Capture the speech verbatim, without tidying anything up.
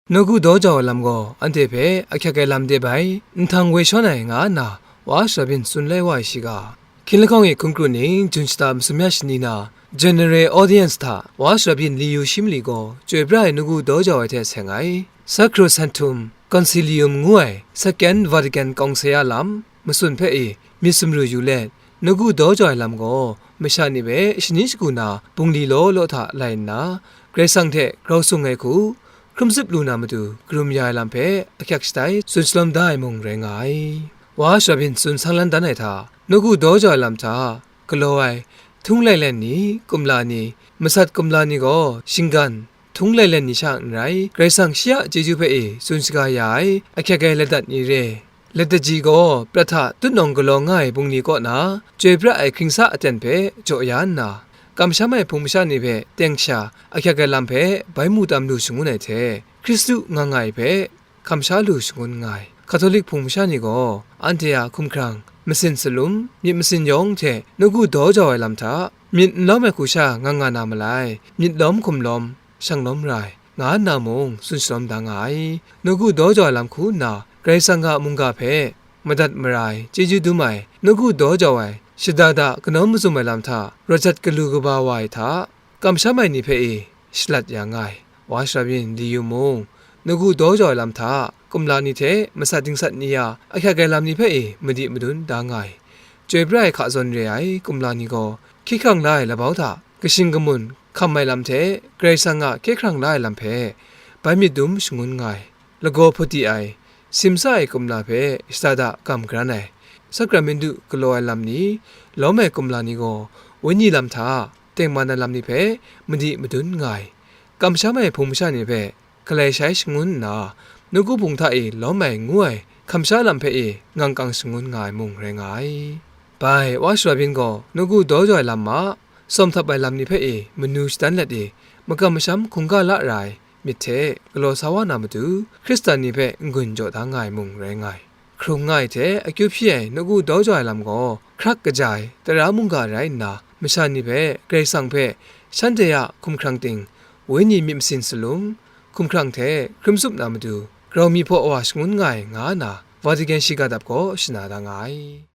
Nawku daw jau ai lam gaw anhte hpe ahkyak ai lam de bai, nhtang woi shawn ai nga nna, wa shara byin tsun lai wa ai shiga. Hkying lahkawng e hkun kru ning jun shata masum ya shani na, General Audience hta wa shara byin li yu shi mali gaw, chyoi pra ai nawku daw jau ai hte seng ai, Sacrosanctum Concilium ngu ai Second Vatican Council a lam matsun hpe e myit sumru yu let, nawku daw jau ai lam gaw masha ni hpe shani shagu na bungli law law hta lai nna, Karai Kasang hte grau sung ai hku, hkrum zup lu na matu karum ya ai lam hpe ahkyak shatai tsun shalawm da ai mung rai nga ai. Wa shara byin tsun sang lan dan ai hta, nawku daw jau ai lam hta galaw ai, htung lailen ni, kumla ni, masat kumla ni gaw shinggan, htung lailen ni sha n rai, Karai Kasang shi a chyeju hpe e tsun shaga ya ai ahkyak ai ladat ni re. Lataji gaw prat hta tutnawng galaw nga ai bungli kaw na, chyoi pra ai hkringsa aten hpe jaw ya nna, kamsham ai hpung masha ni hpe teng sha ahkyak ai lam hpe bai mu tam lu shangun ai hte, Hkristu nga nga ai hpe hkam sha lu shangun nga ai. Katolik hpung masha ni gaw anhte a hkumhkrang, masin salum, myit masin yawng hte nawku daw jau ai lam hta, myit n lawm ai hku sha nga nga na malai, myit lawm hkum lawm, shang lawm ra ai, nga nna mung tsun shalawm da nga ai. Nawku daw jau ai lam hku nna, Karai Kasang a mungga hpe madat mara ai, chyeju dum ai, nawku daw jau ai, shada da kanawn mazum ai lam hta, rawt jat galu kaba wa ai hta, kamsham ai ni hpe e shalat ya nga ai. Wa shara byin li yu mung, nawku daw jau ai lam hta, kumla ni hte masat dingsat ni a ahkyak ai lam ni hpe e madi madun da nga ai. Chyoi pra ai hka zawn re ai kumla ni gaw, hkye hkrang la ai labau hta kashing kamun hkam ai lam hte Karai Kasang a hkye hkrang la ai lam hpe bai myit dum shangun nga ai. Lagaw hpawti ai, simsa ai kumla hpe shada da gam garan ai, sakramentu galaw ai lam ni, lawm ai kumla ni gaw, wenyi lam hta tengman ai lam ni hpe madi madun nga ai. Kamsham ai hpung masha ni hpe galai shai shangun nna, nawku hpung hta e lawm ai ngu ai hkam sha lam hpe e ngang kang shangun nga ai mung rai nga ai. Bai, wa shara byin gaw nawku daw jau ai lam ma, sawm htap ai lam ni hpe e manu shadan let e, makam masham hkungga la ra ai myit hte galaw sa wa na matu, Hkristan ni hpe n-gun jaw da nga ai mung rai nga ai. Hkrung nga ai hte akyu hpyi ai nawku daw jau ai lam gaw, hkrak kaja ai tara mungga rai nna, masha ni hpe Karai Kasang hpe shanhte a hkumhkrang ting, wenyi myit masin salum, hkumhkrang hte hkrum zup na matu, grau mi hpaw wa shangun nga ai, nga nna Vatican shiga dap gaw shana da nga ai.